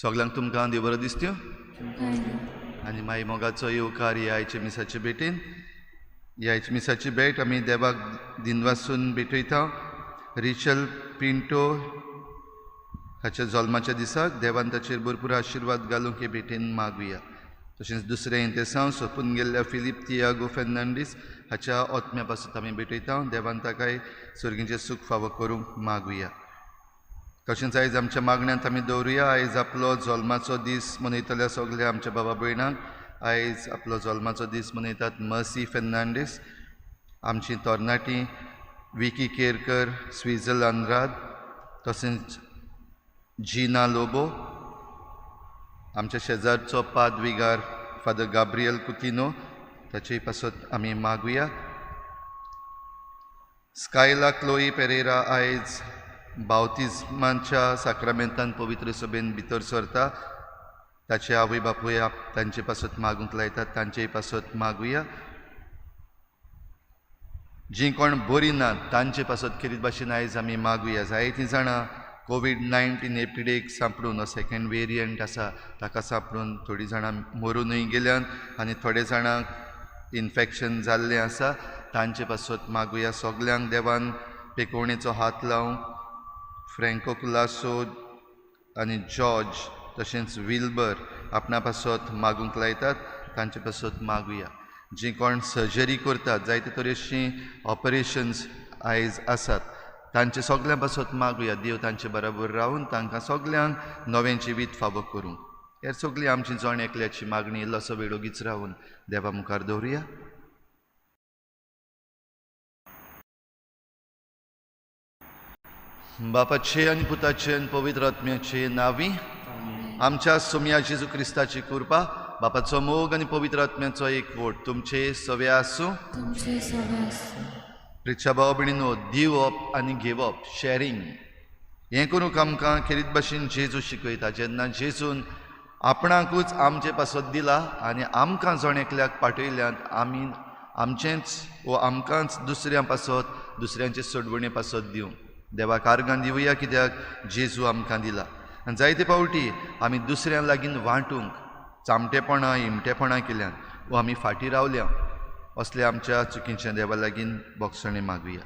सगल्यांक तुमकां देव बरो दिसत्यो आनी माई मोगाचो येवकार ह्या आयच्या मिसाचे भेटेन. ह्या आयच्या मिसाची भेट आमी देवाक दिनवासून भेटयता. रिचल पिंटो हाच्या जल्माच्या दिसाक देवान ताचेर भरपूर आशिर्वाद घालूंक हे भेटेन मागुया. तशेंच दुसरें इंतेसांव सोंपून गेल्ल्या फिलीप तियागो फेर्नांडीस हाच्या आत्म्या पासून आमी भेटयता. देवान ताकाय सर्गीचें सूख फावो करूंक मागुया. तशेंच आयज आमच्या मागण्यांत आमी दवरुया. आयज आपलो जल्माचो दीस मनयतल्या सगल्या आमच्या बाबा भयणांक. आयज आपलो जल्माचो दीस मनयतात मर्सी फेर्नांडीस, आमची तरणाटी विकी केरकर, स्विझल आंद्राद, तशेंच जिना लोबो, आमच्या शेजारचो पादविगार फादर गाब्रियल कुतिनो ताचे पासत आमी मागुया. स्कायला क्लोई पेरेरा आयज बावतिज्माच्या साक्रामेंतान पवित्र सभेन भितर सरता. ताचे आवय बापूय तांचे पासत मागूंक लायतात, तांचेय पासत मागुया. जीं कोण बरी नात तांचे पासत खेरीत भाशेन आयज आमी मागुया. जायतीं जाणां कोवीड-19 हे पिडेक सांपडून, सेकेंड वेरियंट आसा ताका सांपडून थोडीं जाणां मरुनूय गेल्यान आनी थोडे जाणांक इन्फेक्शन जाल्लें आसा. तांचे पासत मागुया. सगल्यांक देवान पेकोवणेचो हात लावंक. फ्रँको कुलासो आनी जॉर्ज तशेंच विल्बर आपणा पासत मागूंक लायतात, तांचे पासत मागुया. जीं कोण सर्जरी करतात, जायते तरेचीं ऑपरेशन्स आयज आसात, तांचे सगल्यां पासत मागुया. देव तांचे बराबर रावून तांकां सगल्यांक नवें जिवीत फावो करूं. हेर सगळीं आमची जण एकल्याची मागणी इल्लोसो वेळ ओगीच रावून देवा मुखार दवरुया. बापाचे आनी पुताचे आनी पवित्र आत्म्याचे नांवी आमच्या सोम्या जेजू क्रिस्ताची कृपा, बापाचो मोग आनी पवित्र आत्म्याचो एकवट तुमचे सवे आसूं. प्रिच्या भाव भयणीनो, दिवप आनी घेवप, शॅरींग हें करूंक आमकां खेरीत भाशेन जेजू शिकयता. जेन्ना जेजून आपणाकूच आमचे पासत दिला आनी आमकां जण एकल्याक पाठयल्यान आमी आमचेंच वो आमकांच दुसऱ्यां पासत, दुसऱ्यांचे सोडवणे पासत दिवं. देवाक आर्गां दिवया कित्याक जेजू आमकां दिला. आनी जायते फावटी आमी दुसऱ्यां लागीं वांटूंक चामटेपणां, इमटेपणां केल्यान वो आमी फाटीं रावल्या. असले आमच्या चुकीच्या देवा लागीं बोगसणें मागुया.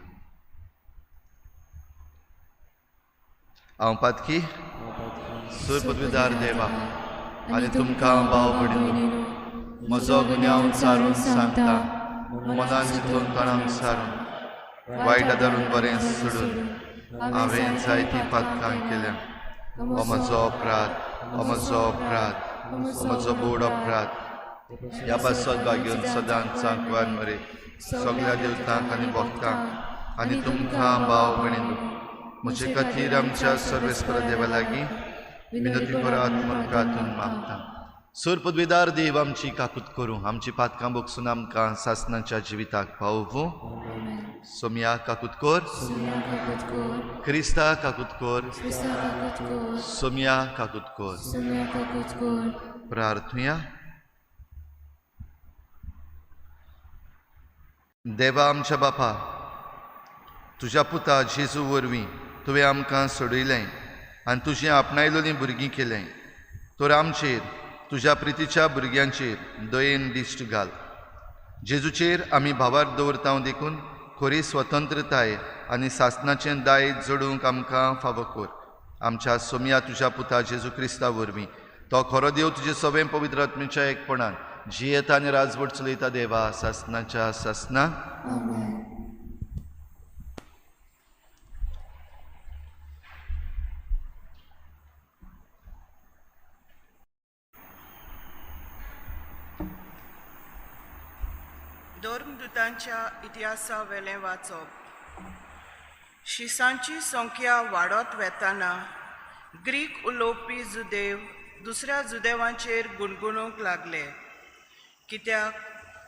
हांव पातकी सूर पदवीदार देवा आनी तुमकां भाव भयणीनो म्हजो गुन्यांव सारून सांगता. मनान चिंतून तणांक सारून वायट आदारून बरें सोडून हांवें जायतीं पातकां केल्या. हो म्हजो अपराध, हो म्हजो अपराध, हो म्हजो बोड अपराध. ह्या पासत भाग्योन सदांच सांकवान मरे सगळ्या देवतांक आनी भक्तांक आनी तुमकां भाव भयणीनो म्हजे खातीर आमच्या सर्वेस्पर देवा लागीं विनती करात म्हूण प्रार्थून मागता. सूर पदवीदार देव आमची काकूत करूं, आमची पातकां बोगसून आमकां सासनाच्या जिविताक पावोवं. सोम्या काकूत कर, क्रिस्ता काकूत कर, सोम्या काकूत कर. प्रार्थुया. देवा आमच्या बापा, तुज्या पुता जेजू वरवीं तुवें आमकां सोडयलें आनी तुजें आपणायलोलीं भुरगीं केलें. तर आमचेर, तुज्या प्रितीच्या भुरग्यांचेर दयेन दिश्ट घाल. जेजूचेर आमी भावार दवरता देखून खरी स्वतंत्रताय आनी सासनाचें दायज जोडूंक आमकां फावो कर. आमच्या सोम्या तुज्या पुता जेजू क्रिस्ता वरवीं, तो खरो देव तुजे सवें पवित्र आत्म्याच्या एकपणान जियेता आनी राजवट चलयता देवा सासनाच्या सासना. धर्मदूतांच्या इतिहासावेलें वाचप. शिसांची संख्या वाडत वेताना ग्रीक उलोवपी जुदेव दुसऱ्या जुदेवांचेर गुणगुणूंक लागले, कित्याक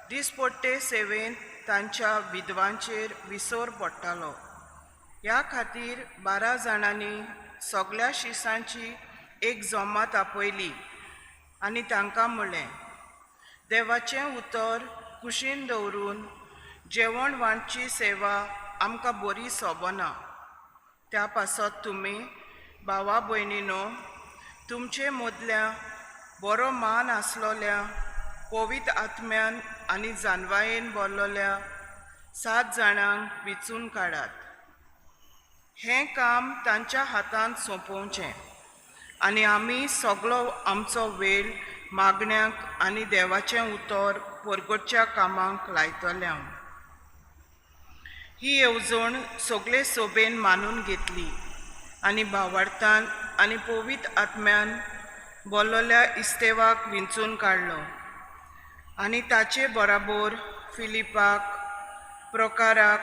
दिसपट्टे सेवेंत तांच्या विधवांचेर विसर पडटालो. ह्या खातीर 12 जाणांनी सगळ्या शिसांची एक जमात आपयली आनी तांकां म्हणलें, देवाचें उतर कुशीन दवरून जेवण वांटची सेवा आमकां बरी सोबना. त्या पासत तुमी भावा भयणीनो तुमचे मदल्या बरो मान आसलोल्या पवित्र आत्म्यान आनी जानवायेन बोल्लोल्या 7 जाणांक विचून काडात। हें काम तांच्या हातांत सोंपोवचें आनी आमी सगळो आमचो वेळ मागण्यांक आनी देवाचें उतर परगटच्या कामाक लायतले। ही येवजण सगळे सोबेन मानून घेतली आनी भावार्थान आनी पवित्र आत्म्यान बोल्लोल्या इस्तेवाक विंचून काडलो आनी ताचे बराबर फिलिपाक, प्रोकाराक,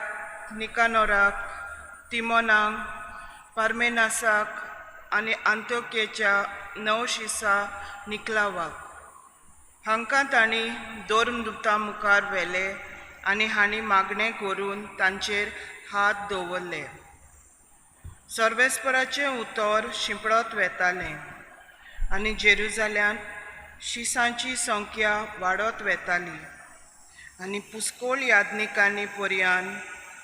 निकानोराक, तिमोनाक, पार्मेनासाक आनी आंतोकेच्या नवशिसा निकलावाक हांकां तांणी धर्मदूता मुखार व्हेले आनी हांणी मागणें करून तांचेर हात दवरले। सर्वेस्पराचें उतर शिंपडत वेतालें आनी जेरुजाल्यांत शिसांची संख्या वाडत वेताली आनी पुस्कोळ याज्ञिकांनी पर्यान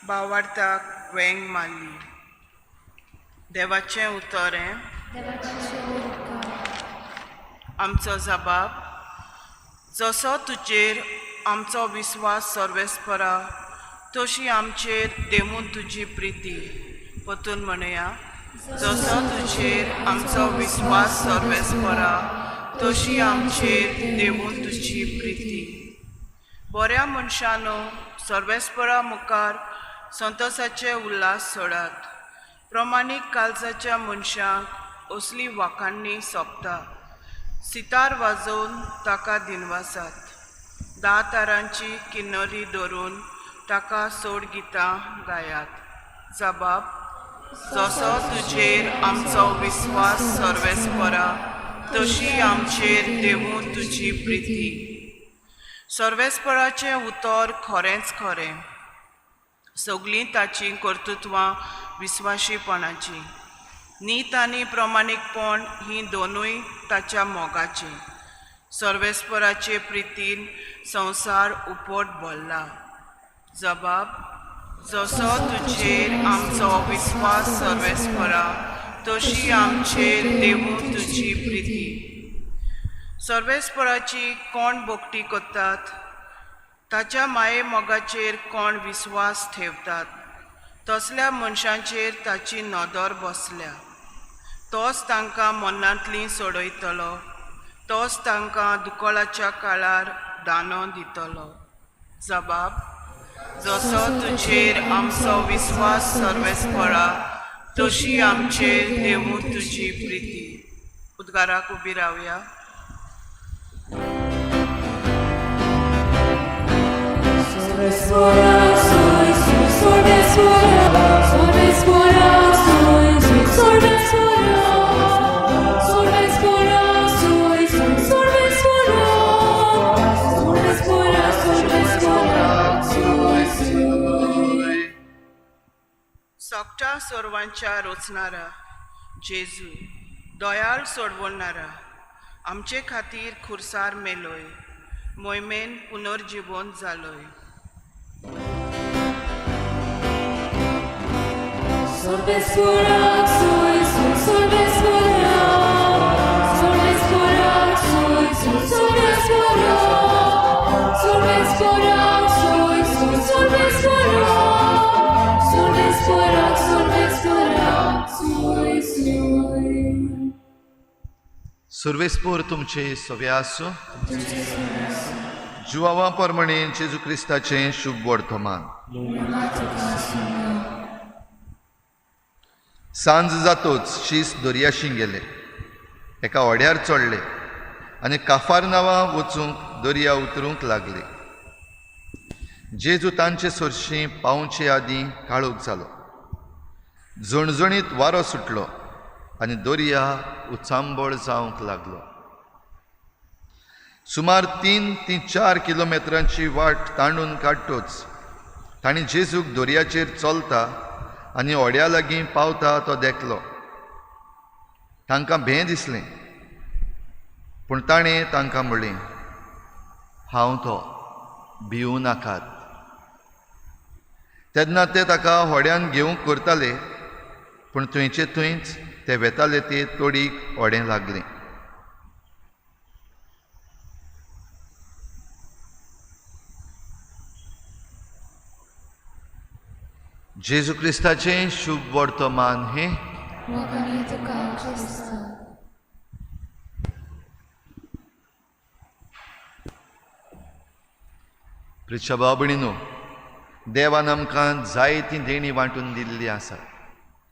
भावार्थाक वेंग मारली। देवाचें उतर हें। आमचो जबाब। जसो तुजेर आमचो विस्वास सर्वेस्परा तशी आमचेर देवून तुजी प्रिती। परतून म्हणया, जसो तुजेर आमचो विस्वास सर्वेस्परा तशी आमचेर देवून तुजी प्रिती। बऱ्या मनशानो सर्वेस्परा मुखार संतोसाचे उल्हास सोडात। प्रमाणीक काळजाच्या मनशांक असली वाखाणणी सोंपता। सितार वाजोवन ताका दिनवासात। 10 तारांची किन्नरी धरून ताका सोड गितां गायात। जबाब। जसो तुजेर आमचो विस्वास सर्वेस्परा तशी आमचेर देवून तुजी प्रिती। सर्वेस्पराचें उतर खरेंच खरें, सगळीं ताचीं कर्तृत्वां विस्वाशीपणाचीं। नीत आनी प्रमाणीकपण हीं दोनूय ताच्या मोगाचीं। सर्वेस्पराचे प्रितीन संवसार उपट भरला। जबाब। जसो तुजेर आमचो विस्वास सर्वेस्परा तशी आमचेर देवून तुजी प्रिती। सर्वेस्पराची कोण भक्ती करतात, ताच्या माये मोगाचेर कोण विस्वास ठेवतात, तसल्या मनशांचेर ताची नदर बसल्या। तोच तांकां मनांतली सोडयतलो, तोच तांकां दुकळाच्या काळार दानो दितलो। जबाब। जसो तुजेर आमचो विस्वास सर्वेस्परा तशी आमचेर देवून तुजी प्रिती। उद्गाराक उबी रावया। सोगटा सर्वांच्या रोचणारा जेजू, दयाळ सोडवणारा, आमचे खातीर खुर्सार मेलोय, मोहिमेन पुनर्जिवन जालोय। सुर्वेस्पोर तुमचे सवे आसूं। जुवावा परमणे जेजू क्रिस्ताचें शुभ वर्तमान। सांज जातोच शीस दर्याशी गेले, एका होड्यार चडले आनी काफारनावा वचूंक दर्या उतरूंक लागले। जेजू तांचे सरशीं पावचे आदीं काळोख जालो, झणझणीत वारो सुटलो आनी दर्या उचांबळ जावंक लागलो। सुमार 3 ते 4 किलोमिटरांची वाट तांडून काडटोच तांणी जेजूक दर्याचेर चलता आनी होड्या लागीं पावता तो देखलो। तांकां भें दिसलें, पूण ताणें तांकां म्हणलें, हांव तो, भिवूं नाकात। तेन्ना ते ताका होड्यान घेवंक करताले, पूण थंयचे थंयच ते वेताले ते तोडीक होडें लागलें। जेजू क्रिस्ताचें शुभ वर्तमान हें. मोगाने तुका क्रिस्ता. प्रिच्या भाव भयणीनो, देवान आमकां जायतीं देणीं वांटून दिल्लीं आसात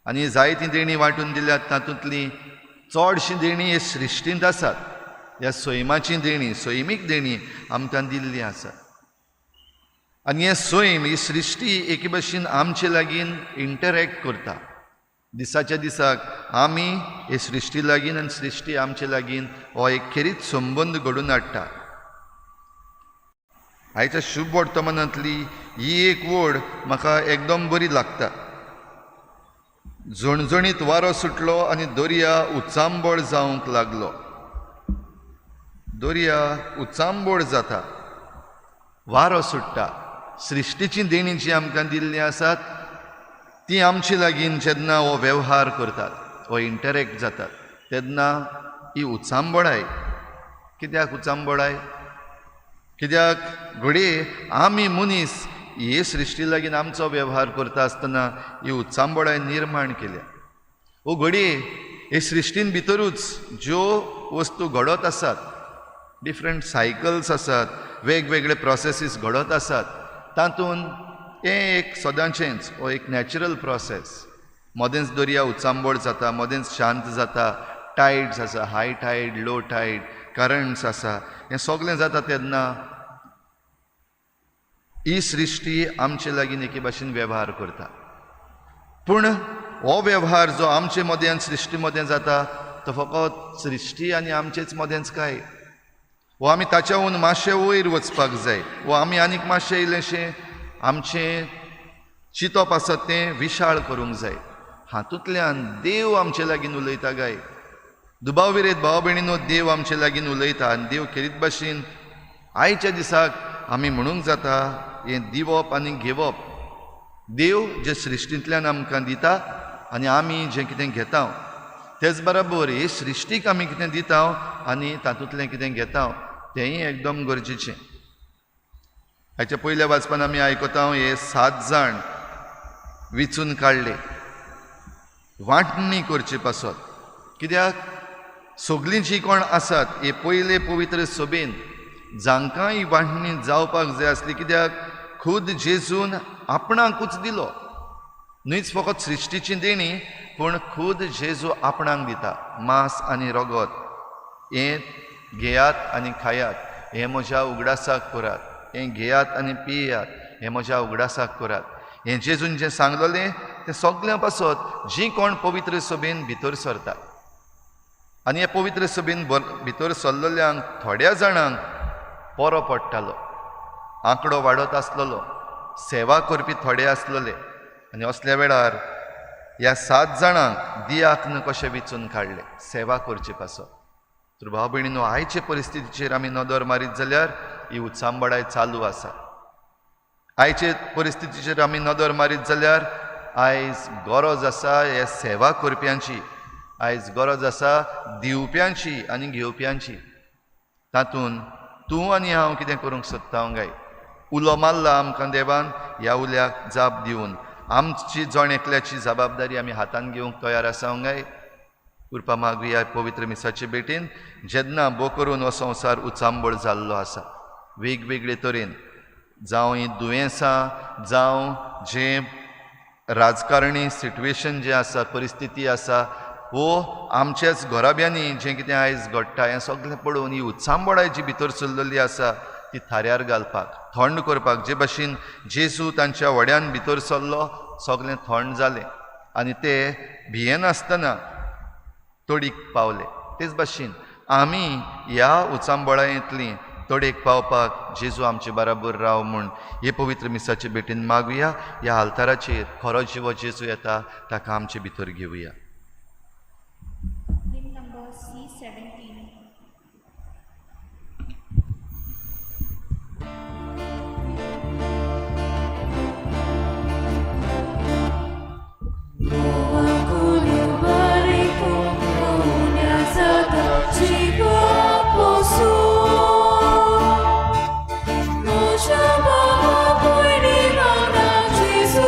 आनी जायतीं देणीं वांटून दिल्यात तातूंतलीं चडशीं देणीं हे सृश्टींत आसात. ह्या सैमाचीं देणीं, सैमीक देणीं आमकां दिल्लीं आसात आनी हें सैम, ही सृश्टी एके भशेन आमचे लागीं इंटरॅक्ट करता. दिसाच्या दिसाक आमी हे सृश्टी लागीं आनी सृश्टी आमचे लागीं हो एक खेरीत संबंद घडून हाडटा. आयच्या शुभ वर्तमानांतली ही एक वड म्हाका एकदम बरी लागता. झणझणीत वारो सुटलो आनी दर्या उचांबळ जावंक लागलो. दर्या उचांबळ जाता, वारो सुट्टा. सृश्टीचीं देणीं जीं आमकां दिल्लीं आसात तीं आमचे लागीं जेन्ना हो वेव्हार करतात, हो इंटरॅक्ट जातात, तेन्ना ही उचांबळाय. कित्याक उचांबळाय? कित्याक घडये आमी मनीस हे सृश्टी लागीं आमचो वेव्हार करता आसतना ही उचांबळाय निर्माण केल्या. वो घडये हे सृश्टीन भितरूच ज्यो वस्तू घडत आसात, डिफरंट सायकल्स आसात, वेगवेगळे प्रोसेसीस घडत आसात, तातूंत हें एक सदांचेंच हो एक नॅचरल प्रोसेस. मदेंच दर्या उचांबळ जाता, मदेंच शांत जाता, टायड्स आसा, high tide, low tide, currents आसा. हें सगळें जाता तेन्ना ही सृश्टी आमचे लागीं एके भाशेन वेव्हार करता. पूण हो वेव्हार जो आमचे मदें आनी सृश्टी मदें जाता तो फकत सृश्टी आनी आमचेच मदेंच काय, वो आमी ताच्याहून मातशें वयर वचपाक जाय, वो आमी आनीक मातशें इल्लेंशें आमचें चिंतप आसा तें विशाळ करूंक जाय. हातूंतल्यान देव आमचे लागीं उलयता काय? दुबाव विरेत भाव भयणीनो, देव आमचे लागीं उलयता आनी देव खेरीत भाशेन आयच्या दिसाक आमी म्हणूंक जाता हें दिवप आनी घेवप. देव जे सृश्टींतल्यान आमकां दिता आनी आमी जें कितें घेता, तेच बराबर हे सृश्टीक आमी कितें दिता आनी तातूंतलें कितें घेता तेंय एकदम गरजेचें. हाच्या पयल्या वाचपान आमी आयकता हे 7 जाण विचून काडले वांटणी करचे पासत. कित्याक सगळीं जीं कोण आसात हे पयले पवित्र सभेन जांकां ही वांटणी जावपाक जाय आसली, कित्याक खुद जेजून आपणाकूच दिलो. न्हयच फकत सृश्टीची देणी, पूण खुद जेजू आपणाक दिता मांस आनी रगत. हें घेयात आनी खायात, हें म्हज्या उगडासाक करात, हें घेयात आनी पियात, हें म्हज्या उगडासाक करात. हें जेजून जें सांगलेलें तें सगळ्यां पासत जीं कोण पवित्र सभेन भितर सरतात आनी हे पवित्र सभेन भितर सरलेल्यांक थोड्या जाणांक बरो पडटालो, आंकडो वाडत आसलेलो, सेवा करपी थोडे आसलेले. आनी असल्या वेळार ह्या 7 जाणांक दियाक्न कशें विचून काडले सेवा करचे पासत. तर भाव भयणीनो, आयचे परिस्थितीचेर आमी नदर मारीत जाल्यार ही उचांबळाय चालू आसा. आयचे परिस्थितीचेर आमी नदर मारीत जाल्यार आयज गरज आसा ह्या सेवा करप्यांची, आयज गरज आसा दिवप्यांची आनी घेवप्यांची. तातूंत तूं आनी हांव कितें करूंक सोदता गाय? उलो मारला आमकां देवान, ह्या उल्याक जाप दिवन आमची जण एकल्याची जबाबदारी आमी हातान घेवंक तयार आसा गाय? कृपा मागुया पवित्र मिसाचे भेटेन जेन्ना बो करून हो संवसार उचांबळ जाल्लो आसा वेगवेगळे तरेन, जावं ही दुयेंसां, जावं जें राजकारणी सिट्युएशन जें आसा, परिस्थिती आसा, वो आमच्याच घराब्यांनी जें कितें आयज घडटा हें सगळें पळोवन ही उचांबळाय जी भितर सरलेली आसा ती थाऱ्यार घालपाक, थंड करपाक. जे भाशेन जेजू तांच्या व्हड्यान भितर सरलो, सगळें थंड जालें आनी ते भियेनासतना तडीक पावले. तेच भाशेन आमी ह्या उचांबळायेंतली तडेक पावपाक जेजू आमचे बराबर राव म्हूण हे पवित्र मिसाचे भेटीन मागुया. ह्या आल्ताराचेर खरो जिवो जेजू येता ताका आमचे भितर घेवया. Hymn number C17. Jesu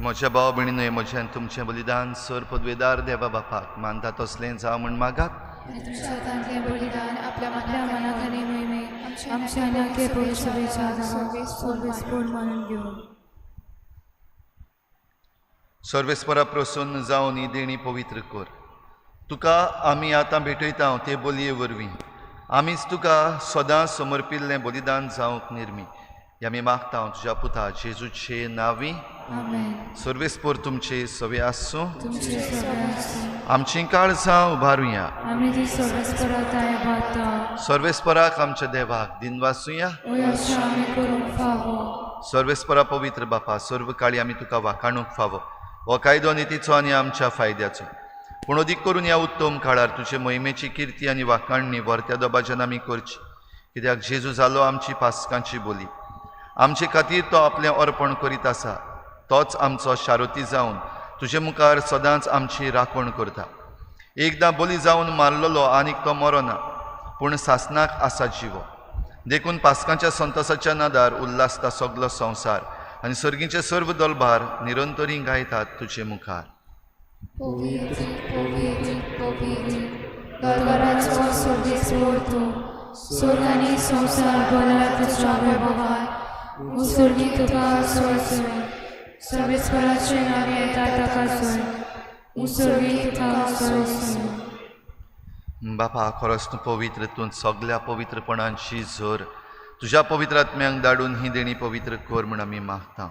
म्हज्या भाव भयणीनो, म्हजें आनी तुमचें बलिदान सर पदवेदार देवा बापाक मानता तसलें जावं म्हूण मागात. आनी तुमच्या हातांतलें बलिदान आपल्या मनाक आनी मोहिमेक आमच्या आनी पवित्र सभेच्या सर्वेस्पोर मानून घेवं. सर्वेस्परा प्रसन्न जावन ही देणी पवित्र कर. तुका आमी आतां भेटयता ते बोलये वरवीं आमीच तुका सदां समर्पिल्लें बलिदान जावंक निर्मी. आमी मागता तुज्या पुता जेजूचे नांवी. सर्वेस्पोर तुमचे सवे आसूं. आमचीं काळजां उबारुया. सर्वेस्पराक आमच्या देवाक दिनवासुया. सर्वेस्परा पवित्र बापा, सर्व काळी आमी तुका वाखाणूंक फावो. हो कायदो नितीचो आनी आमच्या फायद्याचो, पूण अदीक करून ह्या उत्तम काळार तुजे मोहिमेची किर्ती आनी वाखाणणी व्हरत्या दबाज्यान आमी करची. कित्याक जेजू जालो आमची पास्कांची बोली. आमचे खातीर तो आपलें अर्पण करीत आसा. तोच आमचो शारोती जावन तुजे मुखार सदांच आमची राखण करता. एकदां बोली जावन मारलेलो आनीक तो मरोना, पूण सासनाक आसा जिवो. देखून पास्कांच्या संतोसाच्या नादार उल्हासता सगलो संवसार आनी सर्गीचे सर्व दलभार निरंतरी गायतात तुजे मुखार. पवित्र पवित्र पवित्र दरबाराचो सर्वेस्पोर तूं, स्वर्ग आनी संवसार भरला तुज्या वैभवान. उत्सर्गी तुका सोय सोय, सर्वेस्पराचे नांव येता ताका सोय. उत्सर्गी तुका सोय सोय. बापा, खरोच तूं पवित्र, तूं सगल्या पवित्रपणांची झर. तुज्या पवित्र आत्म्यांक धाडून ही देणी पवित्र कर म्हूण आमी मागता.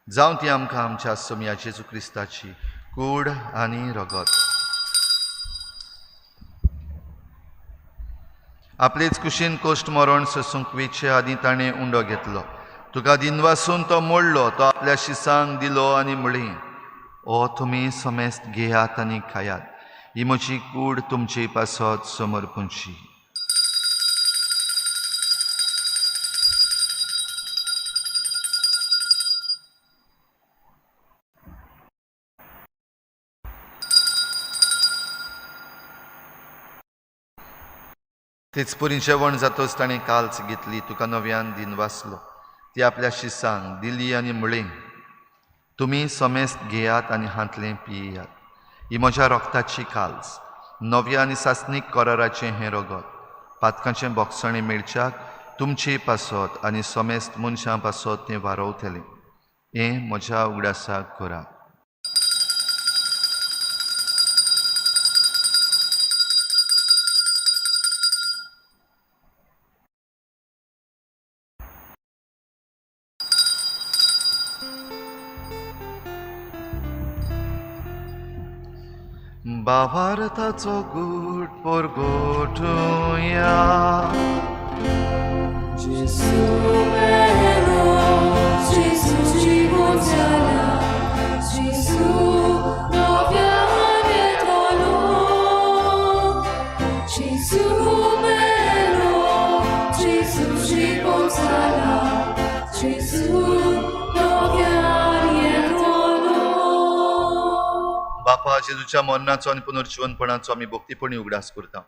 जावं ती आमकां आमच्या सोमया जेजू क्रिस्ताची कूड आनी रगत. आपलेच कुशीन कोश्ट मरण सोसूंक वेचे आदीं ताणें उंडो घेतलो. तुका दिनवासून तो मोडलो, तो आपल्या शिसांक दिलो आनी म्हळें, ओ तुमी समेस्त घेयात आनी खायात, ही म्हजी कूड तुमचे पासत समर्पूंची. तेच परी जेवण जातच ताणें काल्च घेतली, तुका नव्यान दिनवासलो, ती आपल्या शिसांक दिली आनी म्हळें, तुमी समेस्त घेयात आनी हांतलें पियात, ही म्हज्या रोगताची काल्स, नव्या आनी सासणीक कराराचें हें रगत, पातकांचें बोगसणें मेळच्याक तुमचे पासत आनी समेस्त मनशां पासत तें वारोवतलें. हें म्हज्या उगडासाक करात. भावार्थाचो गूट परगटुया. जेजू मेलो, जेजू जिवन जाला, जेजू नव्यान येतलो. जेजू मेलो, जेजू जिवन जाला, जेजू नव्यान येतलो. बापा, जेजूच्या मरणाचो आनी पुनर्जिवनपणाचो आमी भक्तीपणी उगडास करता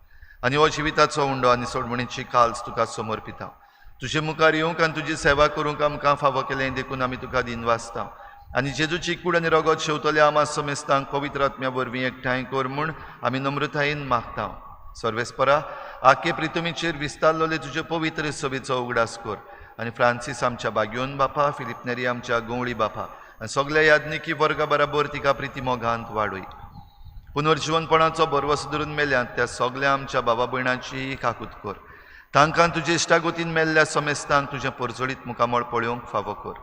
आनी हो जिविताचो उंडो आनी सोडवणीची काल्स तुका समर्पिता. तुजे मुखार येवंक आनी तुजी सेवा करूंक आमकां फावो केलें देखून आमी तुका दिनवासता. आनी जेजूची कूड आनी रगत शेवतल्या आमा समेस्तांक पवित्र आत्म्या वरवीं एकठांय कर म्हूण आमी नम्रतायेन मागता. सर्वेस्परा, आखे प्रितमीचेर विस्तारलेले तुजे पवित्र सभेचो उगडास कर आनी फ्रांसीस आमच्या बाग्योन बापा, फिलीप नेरी आमच्या गंवळी बापा आनी सगल्या याज्ञिकी वर्गा बराबर तिका प्रिती मोगांत वाडय. पुनर्जिवनपणाचो भरवसो धरून मेल्यात त्या सगल्या आमच्या बाबा भयणांची काकूत कर. तांकां तुजे इश्टागोतीन मेल्ल्या समेस्तांक तुजें परजळीत मुखामळ पळोवंक फावो कर.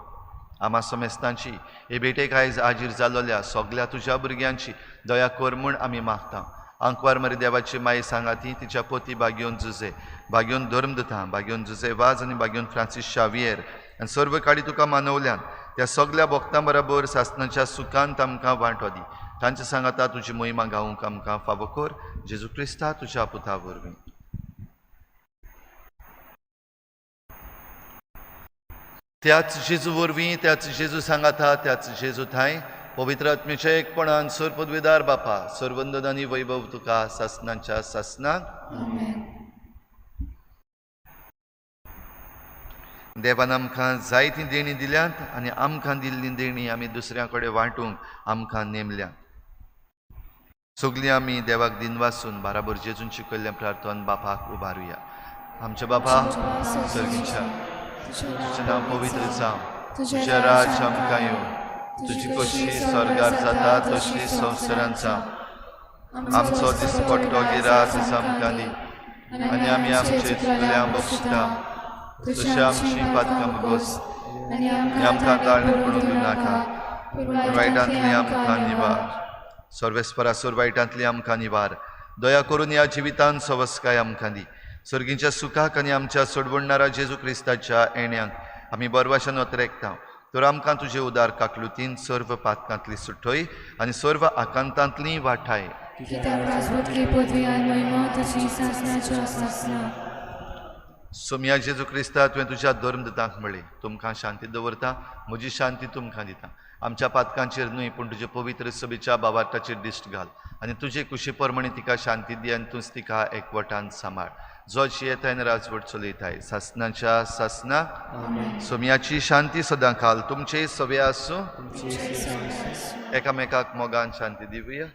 आमा समेस्तांची हे भेटेक आयज आजीर जाल्लोल्या सगल्या तुज्या भुरग्यांची दया कर म्हूण आमी मागता. आंकवार मरे देवाची माई सांगाती तिच्या पोती बागयोन जुजे, बागयोन धर्मदुतां, बागयोन जुजे वाज आनी बागयोन फ्रांसीस शावियर आनी सर्व काळी तुका मानवल्यान त्या सगल्या भक्तां बराबर सासनाच्या सुखांत आमकां वांटो दी. तांचे सांगाता तुजी मोहिमा गावूंक आमकां फावो कर. जेजू क्रिस्ता तुज्या पुता वरवीं. त्याच जेजू वरवीं, त्याच जेजू सांगाता, त्याच जेजू थांय पवित्र आत्म्याच्या एकपणान सर पदवेदार बापा, सर्वंदन आनी वैभव तुका सासनाच्या सासनाक. देवान आमकां जायतीं देणीं दिल्यांत आनी आमकां दिल्लीं देणीं आमी दुसऱ्यां कडेन वांटूंक आमकां नेमल्यांत. सगलीं आमी देवाक दिनवासून बाराबर जेजून शिकयल्लें प्रार्थन बापाक उबारुया. आमच्या बापा सर्गीच्या, तुजें नांव पवित्र जावं, तुजें राज्य आमकां येवं, तुजी कशी स्वर्गार जाता तशी संवसारांत जावं. आमचो दिसपट्टो गिरास आमकां दी आनी आमी आमचे चुकल्या बक्षता तशें आमची पातकां भोगोस आनी आमकां ताळणी पडूंक दिवनाका, पूण वायटांतली आमकां निवार. सर्वेस्परासोर वायटांतली आमकां निवार. दया करून ह्या जिवितान सवस्काय आमकां दी. सर्गीच्या सुखाक आनी आमच्या सोडवणणारा जेजू क्रिस्ताच्या येण्याक आमी बरवाशान अत्रेकता. तर आमकां तुजे उदार काकलुतीन सर्व पातकांतली सुटय आनी सर्व आकांतांतली वाठाय. सोमया जेजू क्रिस्ता, तुवें तुज्या धर्मदूतांक म्हळें, तुमकां शांती दवरता, म्हजी शांती तुमकां दिता. आमच्या पातकांचेर न्हय पूण तुजे पवित्र सभेच्या बाबार्टाचेर दिश्ट घाल आनी तुजे कुशी प्रमाणे तिका शांती दी आनी तूंच तिका एकवटान सांबाळ. जो जियेताय आनी राजवट चलयताय सासनाच्या सासना. सोमयाची शांती सदां काल तुमचे सवे आसूं. एकामेकाक मोगान शांती दिवया.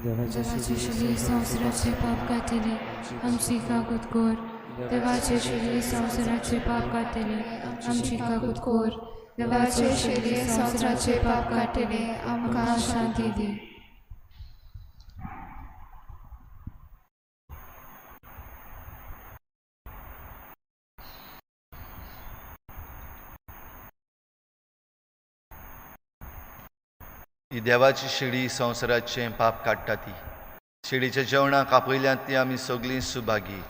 देवाचे शिली संवसाराचे पाप काडटले आमची काकूत कोर. देवाचे शिली संवसाराचे पाप काडटले आमची काकूत कोर. देवाचे शिली संवसाराचे पाप काडटले आमकां शांती दी. ही देवाची शिडी संवसाराचें पाप काडटा ती शिडीच्या जेवणाक आपयल्यांत ती आमी सगळीं सुभागी.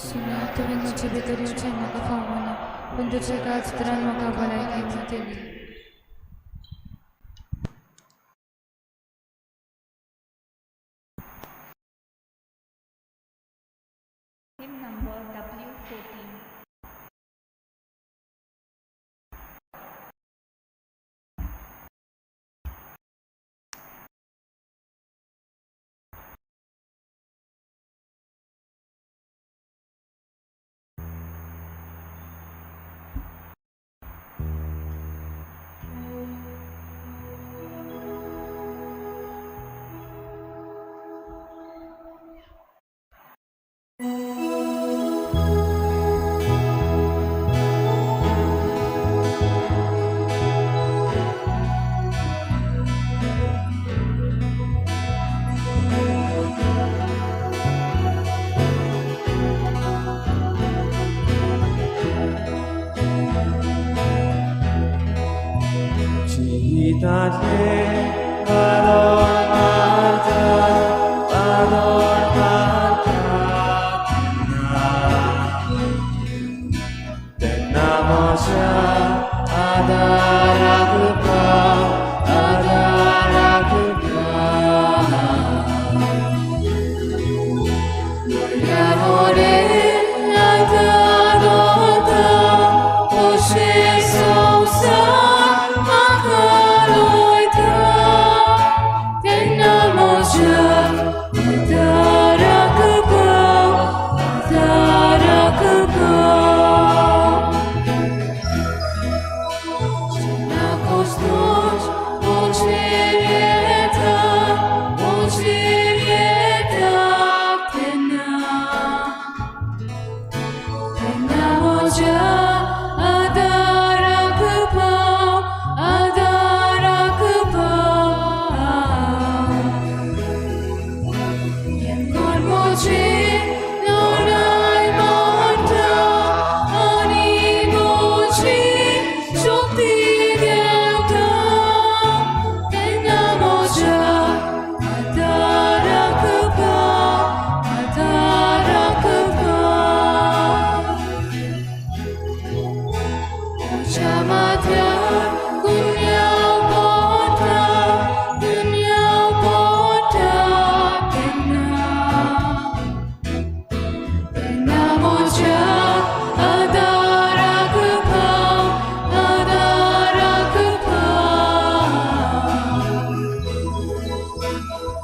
सुना, तुवें म्हजे भितर येवचें म्हाका फावना, पूण तुज्या कांय उतरान म्हाका भलायकी मेळटली. Hymn number W14.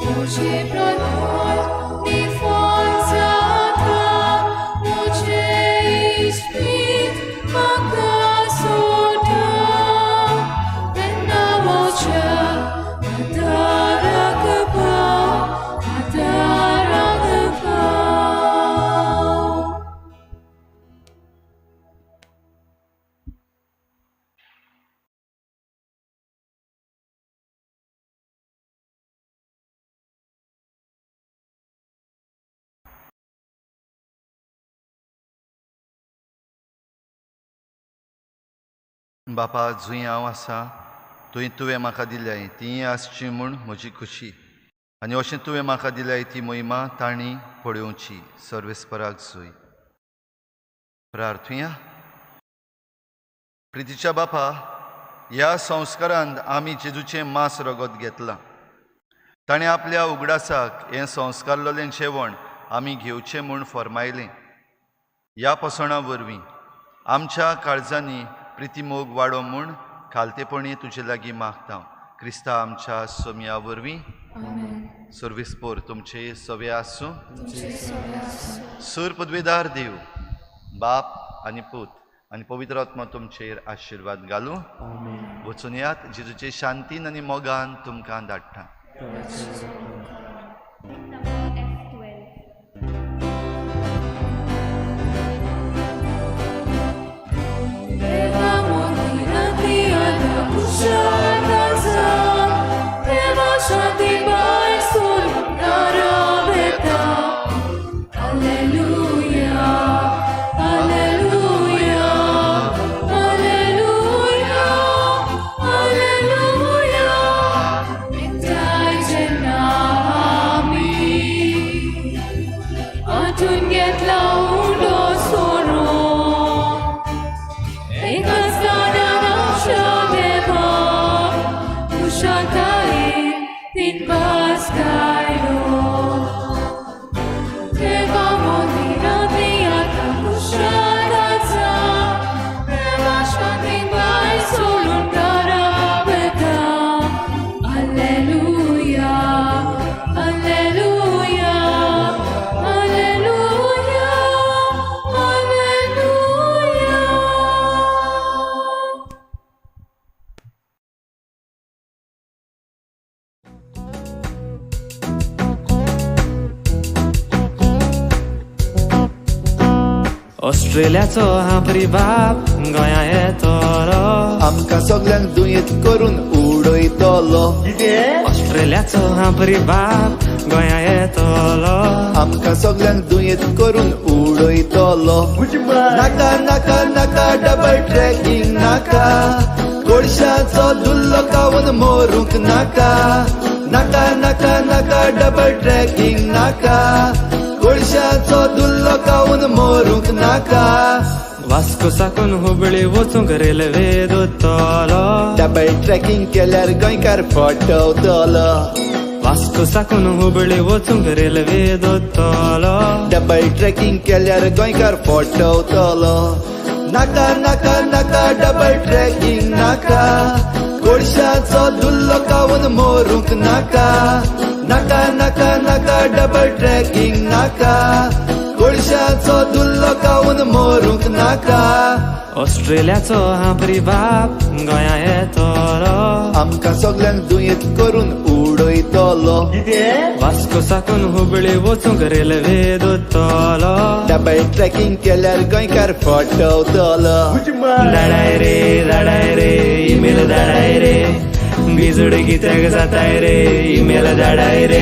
Hoje pra nós. बापा, जंय हांव आसा थंय तुवें म्हाका दिल्याय ती आसची म्हूण म्हजी खुशी, आनी अशें तुवें म्हाका दिल्याय ती महिमा तांणी पळोवची. सर्वेस्पराक जोय. प्रार्थुया. प्रितीच्या बापा, ह्या संस्कारांत आमी जेजूचें मांस रगत घेतलां. ताणें आपल्या उगडासाक हें संस्कारलेलें जेवण आमी घेवचें म्हूण फर्मायलें. ह्या पसणा वरवीं आमच्या काळजांनी प्रितीमोग वाडो म्हूण खालतेपणी तुजे लागीं मागता. क्रिस्ता आमच्या सोमया वरवीं. सर्विसपोर तुमचे सवे आसूं. सूर पदवेदार देव बाप आनी पूत आनी पवित्र आत्मा तुमचेर आशिर्वाद घालूं. वचून यात. जेजूचे शांतीन आनी मोगान तुमकां धाडटा. ऑस्ट्रेलियाचो हांपरी बाप गोंया येतलो, आमकां सगल्यांक दुयेंत करून उडयतलो. ऑस्ट्रेलियाचो हांपरी बाप गोंया येतलो, आमकां सगल्यांक दुयेंत करून उडयतलो. नाका नाका नाका डबल ट्रॅकिंग नाका, कोळशाचो धुल्लो खावन मरूंक नाका. नाका नाका नाका डबल ट्रॅकिंग नाका, कोळशाचो धुल्लो खावन मरूंक नाका. वास्को साकून हुबळी वचूंक रेल्वे दोतलो, डबल ट्रॅकिंग केल्यार गोंयकार फटवतलो. वास्को साकून हुबळी वचूंक रेल्वे दोतलो, डबल ट्रॅकिंग केल्यार गोंयकार फटवतलो. नाका नाका नाका डबल ट्रॅकिंग नाका, कोळशाचो धुल्लो खावन मरूंक नाका. नाका नाका नाका डबल ट्रॅकिंग नाका, कोळशाचो धुल्लो खावन मरूंक नाका. ऑस्ट्रेलियाचो हांपरी बाप गोंया येतलो, आमकां सगल्यांक दुयेंत करून उडयतलो. वास्को साकून हुबळी वचूंक रेल्वे दोतलो, डबल ट्रॅकिंग केल्यार गोंयकार फटवतलो. धाडाय रे धाडाय रे इमेल धाडाय रे, भिजूड कित्याक जाताय रे इमेल धाडाय रे.